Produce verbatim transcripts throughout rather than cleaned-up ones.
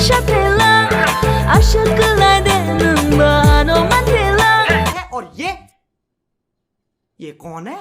Chaphela, asha kwlai de nwng bo ano manthela. He, और ये? ये कौन है?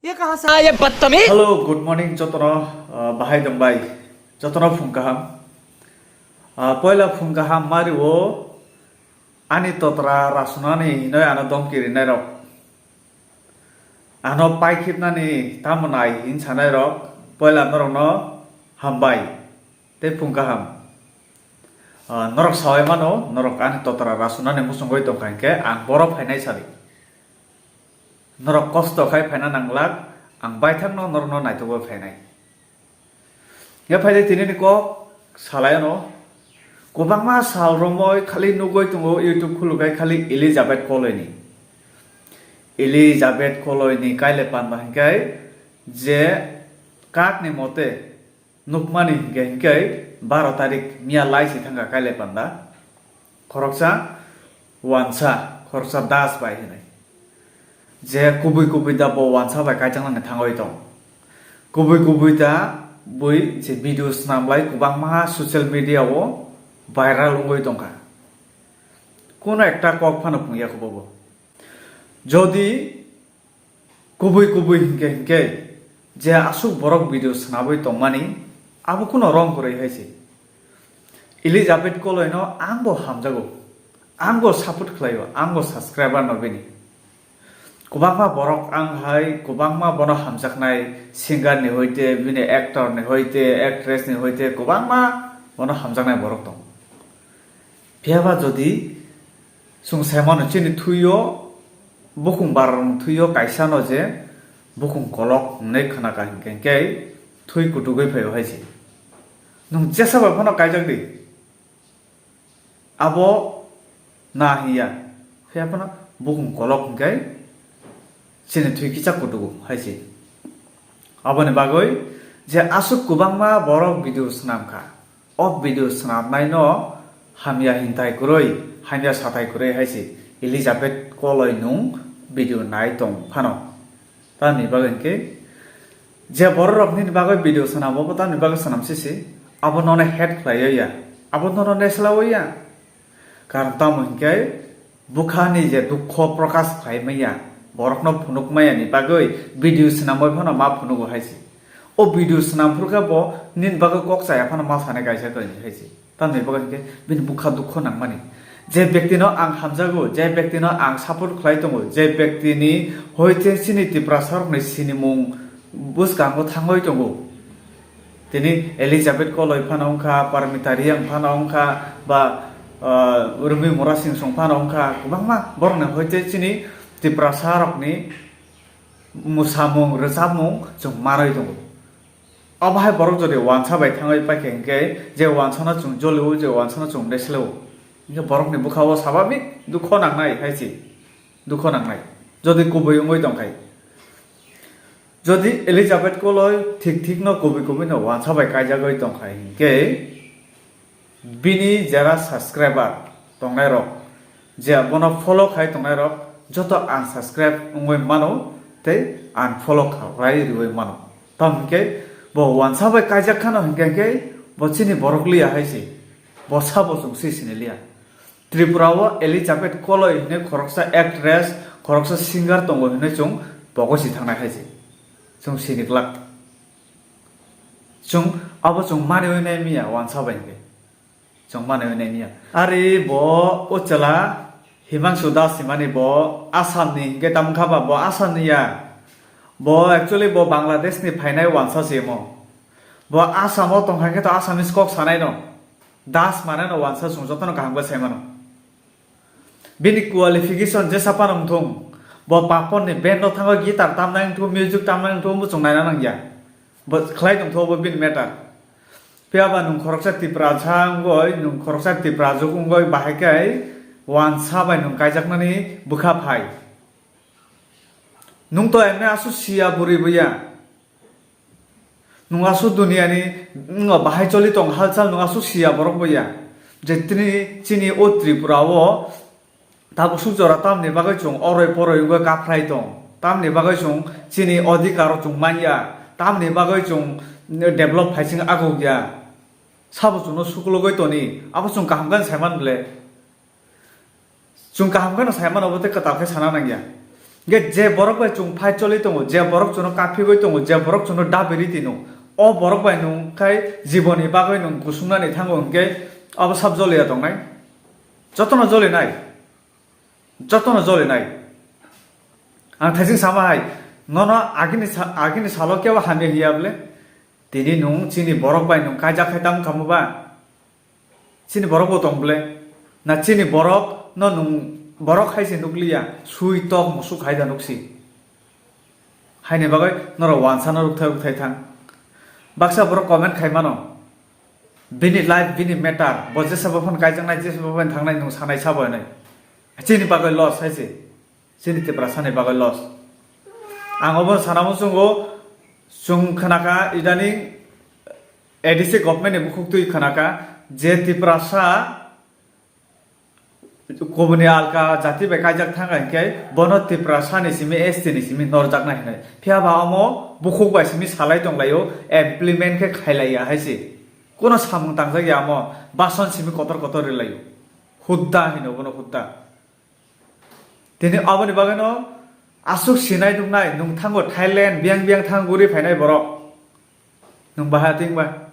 ये कहाँ से आया, ये बदतमीज? Hello, good morning, jotono, ah, bahai dong bai. Jotono phung kaham. Ah, poila phung kaham mari o ani totra rasunani hinoi ano domki rinai rok. Ano paikhipnani tamo nai hin sanai rok. Poila norokno hambai. Tei phung kaham. Ah, norok sawai mano, norok ani totra rasunani muchungwi tongkha hinkhe ang boro phainai sadi. Norok kosto khai phaina nanglak, ang baithangno norokno naitugwi phainai. Ya phaidi tinini kok salai ano. Kwbangma sal romoi khali nugwi tongo YouTube khulukai khali Elizabeth Koloini. Elizabeth Koloini kaile panda hinkhe je kakni mote nukmani hinkhe hinkhe baro tarik miya laisi thangkha kaile panda. Khoroksa wansa, khoroksa das bai hinwi. Je kubui kubui da bo wansa bai kaijaknani thangwi tong. Kubui kubui da bui je video swnamlai kwbangma social media o viral wngwi tongkha. Kuno ekta kok phano phungya kho bobo. Jodi kubui kubui hinkhe hinkhe je aswk borok video swnamwi tongmani, abo kuno wrong kwrwi hai se. Elizabeth Koloino ang bo hamjago, ang bo support khlaio, ang bo subscriber no bini. Kwbangma borok ang hai kwbangma bono hamjaknai, singer ni hoite, bini actor ni hoite, actress ni hoite kwbangma bono hamjaknai borok tongo. Phiyaba jodi chwng sai mano chini thwio, bukung barrokni thwio kaisa no je bukung kolok hwnwi khna ka hinkhe hinkhe thwi kutugwi phaio hai se. Nwng jesa bai phano kaijak di. Abo na hiya. Phiya phano bukung kolok hinkhe chini thwi kisa kutugo hai se. Aboni bagwi je aswk kwbangma borok video swnam kha. O video swnamnaino hamya hintai kwrwi, hamya sathai kwrwi hai se Elizabeth Koloi nwng video nai tong phano. Tamni bagwi hinkhe je bororok nini bagwi video swnamo, bo tamni bagwi swnam sisi. Abo nono hate khlaiwi ya, abo nono neslawi ya. Karon tamo hinkhe bukhani je dukho prokash khlai maya, borokno phunuk maya ni bagwi video swnamwi phano ma phunugo hai se. O video swnam phuru khe bo nini bagwi kok chaya phano ma sanai kaisa kwrwi hai se. Tamni bagwi hinkhe bini bukha dukho nangmani. Je bektino ang hamjago, je bektino ang support khlai tongo, je bektini hoite chini Tiprasarokni sinimung bwskango thangwi tongo. Tini Elizabeth Koloi phano wngkha, Parmita Reang phano wngkha, ba, ah, Rumi Murasing Song phano wngkha, kwbangma borokni hoite chini Tiprasarokni mwsamung, rwchapmung chwng manwi tongo. Obo hai borok jodi wansa bai thangwi paikha hinkhe, je wansano chwng jolio, je wansano chwng nesleo, hinkhe borokni bwkhao swababik dukho nangnai hai se, dukho nangnai, jodi kubui wngwi tongkhai. Jodi Elizabeth Koloi thik thikno kubui kubuino wansa bai kaijagwi tongkhai hinkhe, bini jara subscriber tongnairok, je bono follow khai tongnairok, joto unsubscribe wngwi mano tei unfollow khlai riwi mano. Tamo hinkhe bo wansa bai kaijak khano hinkhe, hinkhe bo chini borok liya hai se, bo sabo chwng se sini liya. Tripura o Elizabeth Koloi hinwi khoroksa actress, khoroksa singer tongo hinwi chwng pogo si thangnai hai se. Chwng sini glak. Chwng abo chwng manwi nai miya wansa bai hinkhe. Chwng manwi nai miya. Ari bo o chwla Himanshu Das himani bo Assam ni hinkhe tamo kha ba bo Assam ni ya. Bo actually bo Bangladesh ni phainai wansa se mo. Bo Assam o tongkha khe to Assamese kok sanai no. Das mane no wansa chwng jotono kaham khe sai mano. Bini qualification jesa phano wngthung, bo Papon ni band o thangwi guitar tamnai wngthung, music tamnai wngthung, muchung naina nangya. Bo khlai tongthogo bo bini matter. Phiya ba nwng khoroksa Tiprasa wngwi, nwng khoroksa Tiprajwk wngwi bahai khe wansa bai nwng kaijaknani bwkha phai. Nwng to emne aswk siya bwrwi bo ya. Nwng aswk duniani, nwng bahai choli tong halchal nwng aswk siya borok bo ya. Je tini chini o Tripura o tabuk suk jora tamni bagwi chwng oroi poroi wngwi kaphrai tong. Tamni bagwi chwng chini odhikar o chwng manya. Tamni bagwi chwng develop phaising aguk ya. Sabo chwngno suklugwi toni, abo chwng kaham khe saiman ble. Chwng kaham kheno sai mano, obo tei kwtal khe sana nangya. Hingkhe je borok bai chwng phai choli tongo, je borok chwngno kaphigwi tongo, je borok chwngno dabiri tino, o borok bai nwng khai jiboni bagwi nwng kusungnani thango hingkhe abo sab joliya tongnai? Jotono jolinai, jotono jolinai. Ang thaising sama hai, nono agini sa-, agini salo kebo hamya hiya bole? Tini nwng chini borok bai nwng kaijak khai tamo khamu ba? Chini borok bo tong ble? Na chini borok no nwng borok hai se nukliya, sui tok musuk hai da nuksi. Haini bagwi norok wansa no rukthai rukthai thang. Baksa borok comment khai mano, bini life, bini matter, bo jesa bo phano kaijaknai, jesa bo phano thangnai, nwng sanai sabo hinwi. Chini bagwi loss hai se. Chini Tiprasani bagwi loss. Ang obo sana muchungo, chwng khnakha idaning A D C government ni bukhuk twi khnakha je Tiprasa kubuni alka jati bai kaijak thangkha hinkhe bono Tiprasani simi S T ni simi norjaknai hinwi. Phiya ba omo bukhuk bai simi salai tonglaio, implement khe khailaiya hai se. Kuno samung tangjak ya omo, bason simi kotor kotor rilaio. Hudda hino bono hudda. Tini aboni bagwino aswk sinai nuknai, nwng thango Thailand, biyang biyang thang guri phainai borok. Nwng bahai ting ba?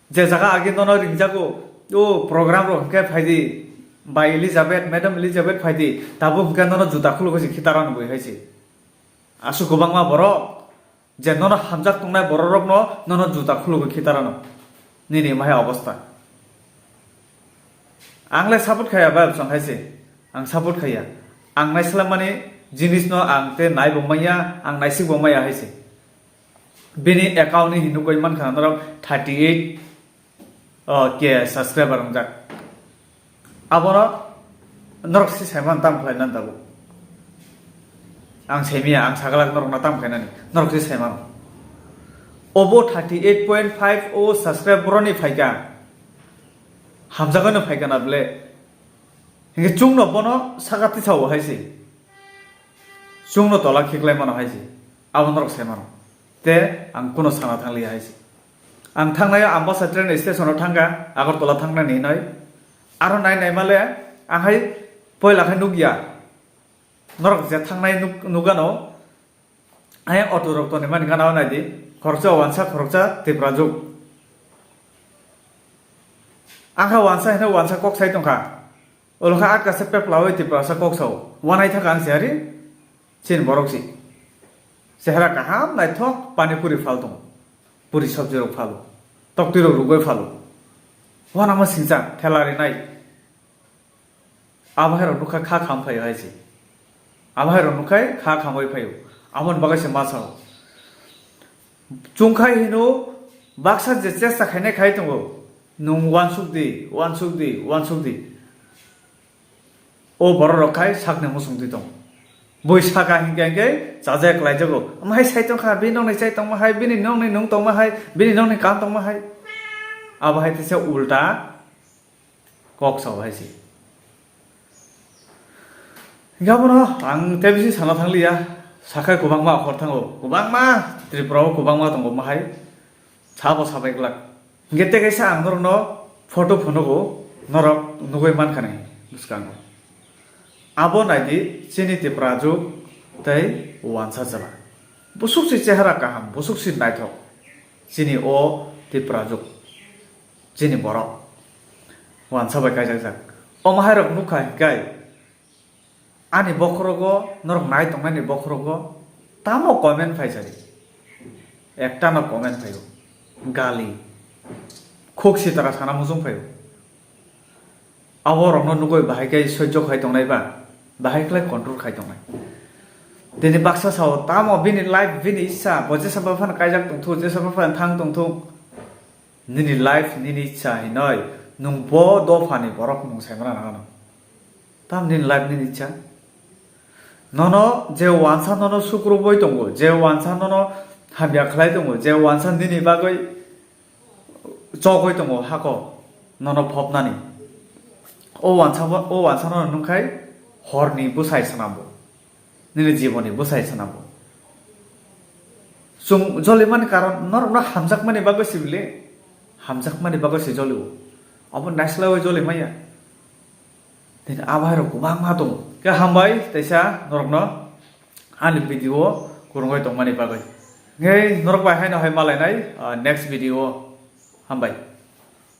Je jaga agi nono ringjago, o program rok hwnkhe phaidi, Bai Elizabeth, Madam Elizabeth phaidi, tabuk hwnkhe nono juta khulugwi se khitarano bui hai se. Aswk kwbangma borok, je nono hamjak tongnai bororokno nono juta khulugwi khitarano. Nini mahai obostha. Ang le support khaiya ba bwsong hai se. Ang support khaiya. Ang naislamani jinisno ang te nai bo manya, ang naisik bo maya hai se. Bini account ni hinwi koi mankha norok thirty eight, oh, K subscriber wngjak. Abono norok se saiman tam khlai nan tabuk. Ang saimiya, ang sagalak norok na tam khlainani. Norok se saimano. Obo thirty eight point five o subscriber ni phaikha. Hamjagano phaikha na ble. Hingke chwngno bono saka tisao hai se. Chwngno tola khiklai mano hai se. Abo norok sai mano. Te ang kuno sana thangliya hai se. Ang thangnai Ambasa train station o thangkha, Agartala thangnani hinoi. Aro nai nai male ang hai poila khe nukya. Norok je thangnai nuk-, nukgano, ayang auto rok toni mani gana o nai di, khoroksa wansa, khoroksa Tiprajwk. Ang kha wansa hino wansa kok sai tongkha. Olo kha atka se peplawi Tiprasa kok sao. Wanai thaka ang se ari. Chini borok si. Chehra kaham naithok pani puri phal tongo. Puri sabji rok phalo. Toktwi rok rugwi phalo. Wanama singjak thela rinai. Abo hai rok nukha kha kham phaio hai se. Abo hai rok nukhai kha khamwi phaio. Aboni bagwi se ma sao. Chungkhai hino baksa je chesta khainai khai tongo. Nwng wansuk di, wansuk di, wansuk di. O borok rok khai sakni muchungtwi tongo. Bui saka hinkhe hinkhe chaja kwlaijago. Omo hai sai tongkha, bini nokni chai tongma hai, bini nokni nung tongma hai, bini nokni kam tongma hai. Abo hai teisa ulta kok sao hai se. Hinkhe abono ang tei bisi sana thangliya. Sakhai kwbangma akhor thango. Kwbangma Tripura o kwbangma tongo omo hai. Sabo sabai glak. Hingke tei kaisa ang norokno photo phunugo, norok nugui mankha ni bwskango. Abo naidi chini Tiprajwk tei wansa chwla. Busuk si chehara kaham, busuk si naithok. Chini o Tiprajwk, chini borok. Wansa bai kaijakjak. Omo hai rok nukha hinkhe, ani bokhorogo, norok nai tongnaini bokhorogo tamo comment phaisadi. Ektano comment phaio. Gali. Khuk sitara sana muchung phaio. Abo rokno nugui bahai khe soijo khai tongnai ba, bahai khlai control khai tongnai. Tini baksa sao, tamo bini life, bini issa, bo jesa ba phano kaijak tongthu, jesa ba phano thang tongthu. Nini life, nini issa hinoi, nwng bo dophani borok mung saimana nangano. Tam nini life nini cha. Nono je wansa nono sukruboi tongo, je wansa nono hamya khlai tongo, je wansa nini bagwi chogoi tongo hako nono phopnani. O wansa bo, o wansa nono nungkhai horni bwsai swnambo. Nini jiboni bwsai swnambo. Chwng jolimani karon norokno hamjakmani bagwi sibili. hamjakmani bagwi se jolio. Obo naislaiwi joli maya. Tini abairok kwbangma tongo. Khe hambai teisa norokno ani video kwrwngwi tongmani bagwi. Hwnkhe norok bai haino hai malainai, ah, next video. Hambai.